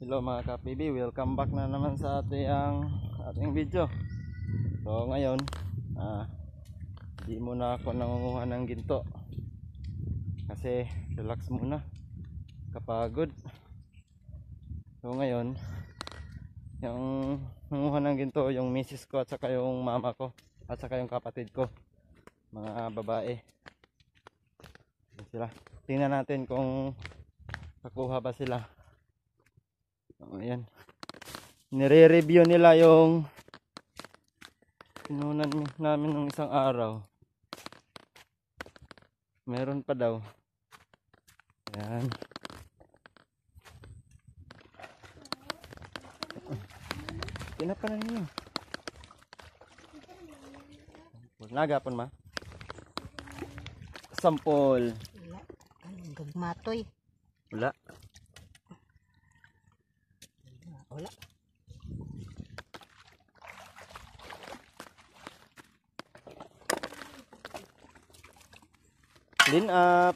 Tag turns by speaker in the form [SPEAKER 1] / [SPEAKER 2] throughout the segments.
[SPEAKER 1] Hello mga ka-PB, welcome back na naman sa ating video. So ngayon, di muna ako nangunguha ng ginto kasi relax muna, kapagod. So ngayon, yung nanguha ng ginto yung misis ko at saka yung mama ko at saka yung kapatid ko, mga babae. Yan sila. Tingnan natin kung kakuha ba sila. Oh, ayan. Nire-review nila yung kinunan namin nung isang araw. Meron pa daw. Ayan. Tinapa na ninyo. Nagapon ma? Sampol.
[SPEAKER 2] Wala. Anong gagmatoy?
[SPEAKER 1] Wala.
[SPEAKER 2] Wala.
[SPEAKER 1] Clean up.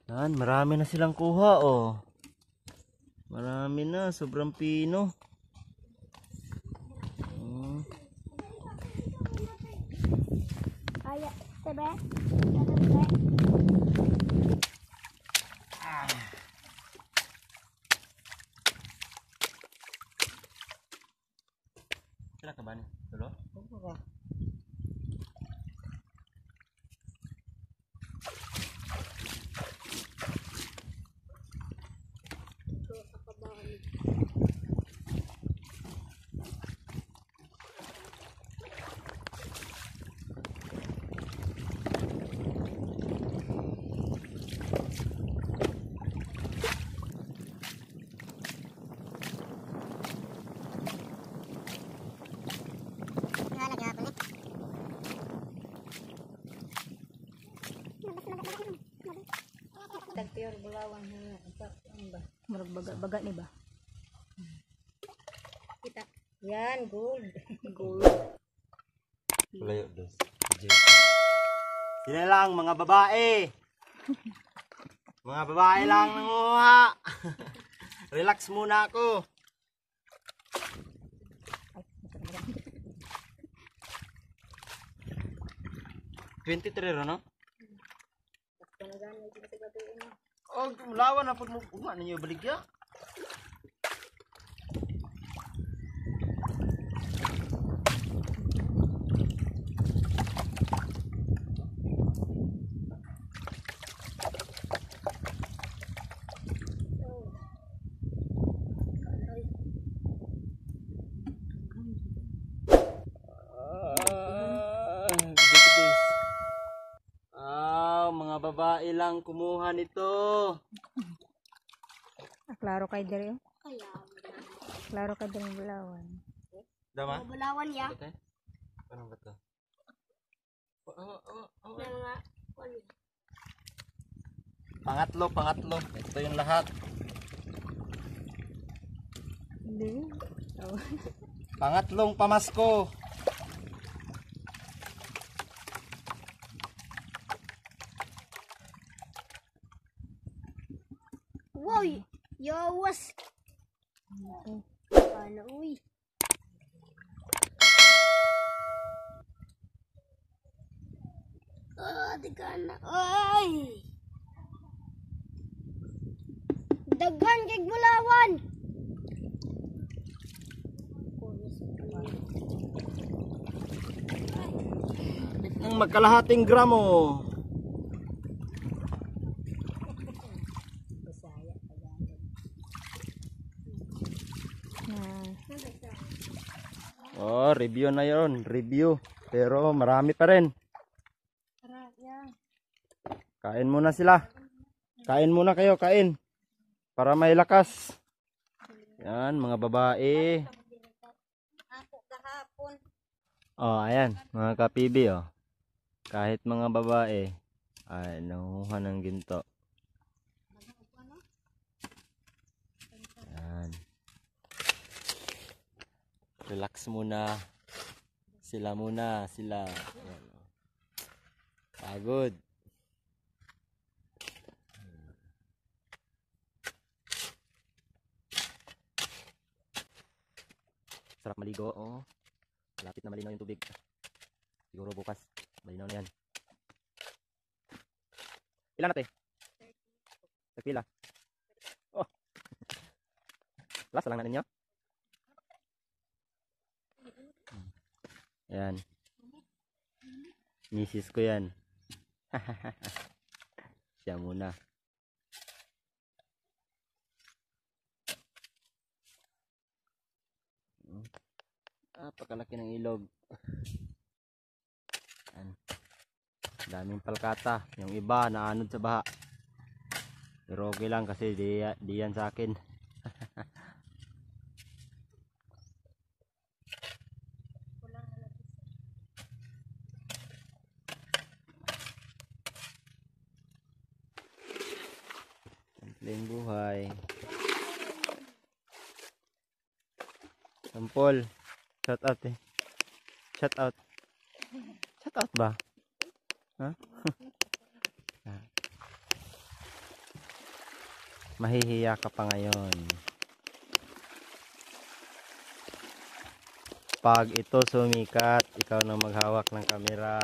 [SPEAKER 1] Yan, marami na silang kuha oh. Marami na, sobrang pino.
[SPEAKER 3] Kaya, diba?
[SPEAKER 1] Sila ka ba ni? Tulo?
[SPEAKER 2] Tagpure bulawan na ba? Murag baga ni ba? Kita. Yan, gold. Gold.
[SPEAKER 1] Layo dos. Sila lang mga babae. Mga babae lang nanguha. Relax muna ako.
[SPEAKER 2] Ay, ito na lang.
[SPEAKER 1] 23 ro no? Oh, mulawan na pag mo ugma ninyo baligya. Ah, mga babae lang kumuha nito.
[SPEAKER 2] Ah, klaro kay dere. Oh. Klaro kay dere bulawan.
[SPEAKER 1] Dama?
[SPEAKER 3] Bulawan ya.
[SPEAKER 1] Ano ba to? Pangatlo, pangatlo. Ito yung lahat.
[SPEAKER 2] Hindi. Oh.
[SPEAKER 1] Pangatlong pamasko.
[SPEAKER 3] Wow, yawas. Paano, uy? Ah, daghan na. Ay! Daghan kay bulawan.
[SPEAKER 1] Ang magkalahating gramo.
[SPEAKER 2] Bisaya, Tagalog. Na.
[SPEAKER 1] Oh, review na yon, review. Pero marami pa rin. Kain muna sila. Kain muna kayo, kain. Para may lakas. Yan, mga babae.
[SPEAKER 2] Ako kahapon.
[SPEAKER 1] Oh, ayan, mga ka-PB, oh. Kahit mga babae ay nanguha ng ginto. Relax muna. Sila muna, sila. Ayan, oh. Pagod. Sarap maligo, oh. Malapit na malinaw yung tubig. Siguro bukas, malinaw na yan. Ilan natin? Tagpila. Oh. Last lang na ninyo. Ayan. Misis ko yan. Siya muna. Napakalaki ng ilog. Ayan. Daming palkata. Yung iba naanod sa baha. Pero okay lang kasi di yan sa akin. Simpleng buhay. Sampol. Shout out eh. Shout out. Shout out ba? Ha? Mahihiya ka pa ngayon. Pag ito sumikat, ikaw na maghawak ng kamera.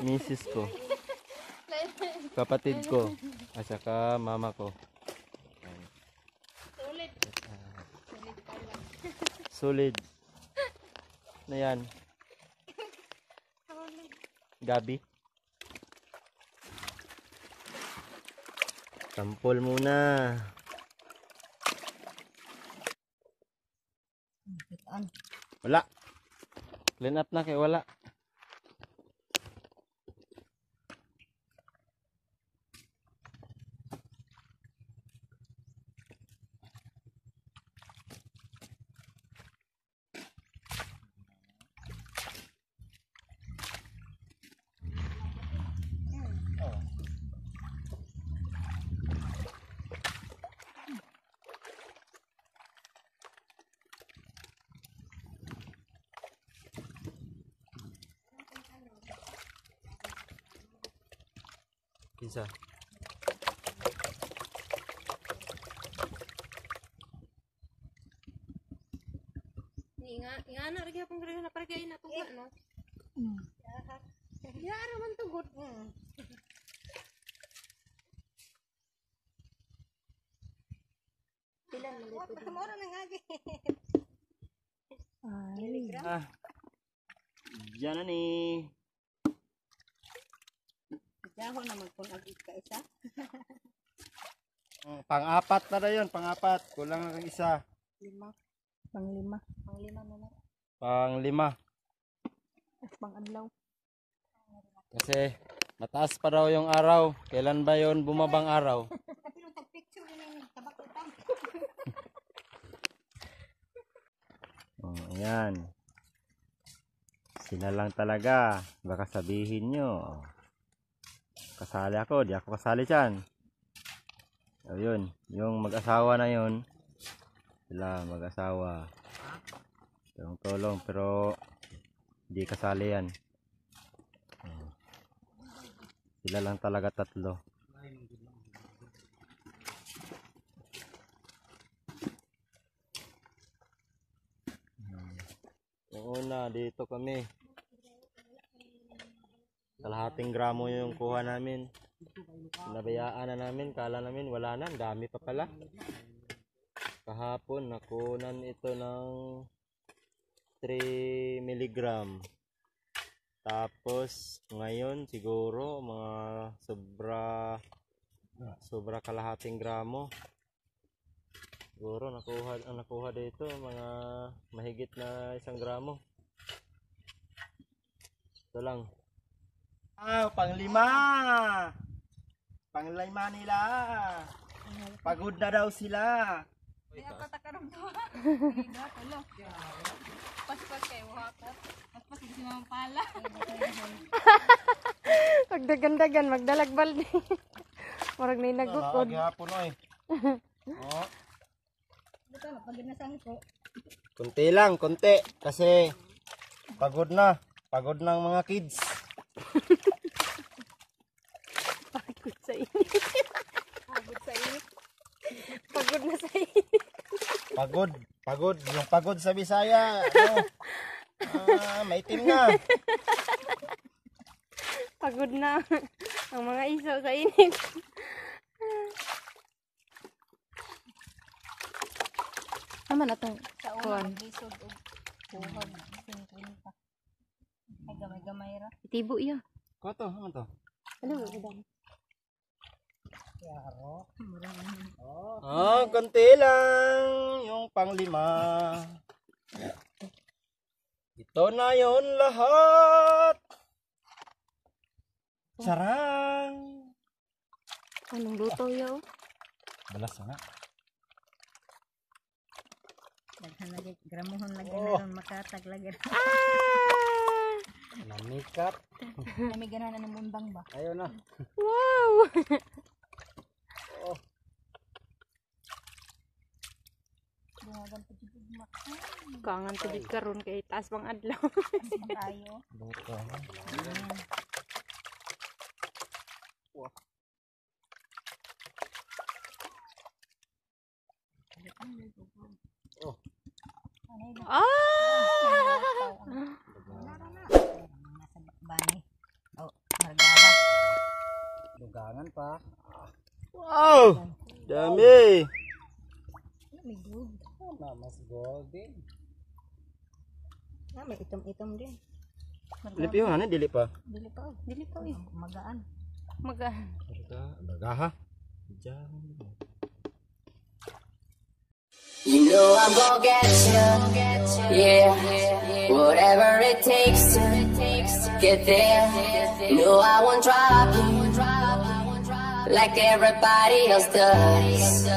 [SPEAKER 1] Misis ko. Kapatid ko. At saka mama ko.
[SPEAKER 2] Solid.
[SPEAKER 1] Solid. Na yan. Gabi. Sampol muna. Wala. Clean up na kay wala. Kinsa?
[SPEAKER 2] Nga na rin gyapon rin na para kay na tuga no. Ya ara man tugod. Pila man dito.
[SPEAKER 3] Mora na nga gi.
[SPEAKER 2] Ay.
[SPEAKER 1] Ah. Diyan na ni.
[SPEAKER 2] Dahon na magpun-ag ka isa.
[SPEAKER 1] Pang-apat na na yun, pang-apat. Kulang na ng isa.
[SPEAKER 2] Lima.
[SPEAKER 4] Panglima.
[SPEAKER 2] Panglima na lang.
[SPEAKER 1] Pang-lima.
[SPEAKER 4] Pang-adlaw.
[SPEAKER 1] Kasi mataas pa daw yung araw. Kailan ba yun bumabang araw?
[SPEAKER 3] Pero tag picture ni tabak utang.
[SPEAKER 1] Oh, ayan. Sila lang talaga. Baka sabihin nyo. Kasali ako. Di ako kasali dyan. Ayun. Yung mag-asawa na yun. Sila mag-asawa. Tulong-tulong. Pero di kasali yan. Oh. Sila lang talaga tatlo. Yung una, dito kami. Kalahating gramo yung kuha namin. Nabayaan na namin, kala namin wala na, ang dami pa pala. Kahapon, nakunan ito ng 3 milligram. Tapos, ngayon siguro mga sobra kalahating gramo. Siguro ang nakuha dito mga mahigit na 1 gramo. Ito lang. Ah, panglima. Panglima nila. Pagod na daw sila.
[SPEAKER 2] Paspas kay wako. Paspas si Mama Pala.
[SPEAKER 4] Pagdagan-dagan, magdalag balde.
[SPEAKER 2] Murag na nagukod.
[SPEAKER 1] Gihapon oy. Oh.
[SPEAKER 3] Buta na pag ko.
[SPEAKER 1] Kunti lang, kunti. Kasi pagod na. Pagod ng mga kids.
[SPEAKER 2] Pagod sa init. Pagod sa init. Pagod na sa init.
[SPEAKER 1] Pagod. Pagod. Yung pagod sa Bisaya. Ano? Ah, maitim na.
[SPEAKER 2] Pagod na ang mga iso sa init. Naman atong
[SPEAKER 3] Sa una
[SPEAKER 2] kuan.
[SPEAKER 3] maglisod og kuhag 50. Ay, gamay-gamay ra.
[SPEAKER 2] Itibo iya.
[SPEAKER 1] Ko to, ano to?
[SPEAKER 2] Ano ba ba?
[SPEAKER 1] Ah, konti lang. Yung panglima. Ito na yon lahat. Charang!
[SPEAKER 2] Anong luto iya? Oh?
[SPEAKER 1] Balas na.
[SPEAKER 3] Daghan lagi gramuhon lagi
[SPEAKER 1] Oh.
[SPEAKER 3] na ron makatag lagi.
[SPEAKER 2] Ah!
[SPEAKER 1] Namikat.
[SPEAKER 3] Nami ganahan na mundang ba.
[SPEAKER 1] Ayaw na.
[SPEAKER 2] Wow!
[SPEAKER 1] Oh.
[SPEAKER 3] Dungagan pa jud ugma.
[SPEAKER 2] Kangan tubig karon kay taas pang adlaw.
[SPEAKER 3] Tayo.
[SPEAKER 1] Luto.
[SPEAKER 2] Ah!
[SPEAKER 3] Nasa bani. Oh, margaha.
[SPEAKER 1] Dugangan pa. Wow! Dami!
[SPEAKER 3] May gold.
[SPEAKER 1] Na, mas golden.
[SPEAKER 3] Ah, may itom-itom din.
[SPEAKER 1] Dili pa ano? Dili pa.
[SPEAKER 3] Dili pa. Oh.
[SPEAKER 2] Dili pa eh.
[SPEAKER 3] Magaan.
[SPEAKER 2] Mag
[SPEAKER 1] Bagaha. Diyan.
[SPEAKER 5] You know I'm gonna get you, yeah. Whatever it takes to get there. No, I won't drop you like everybody else does.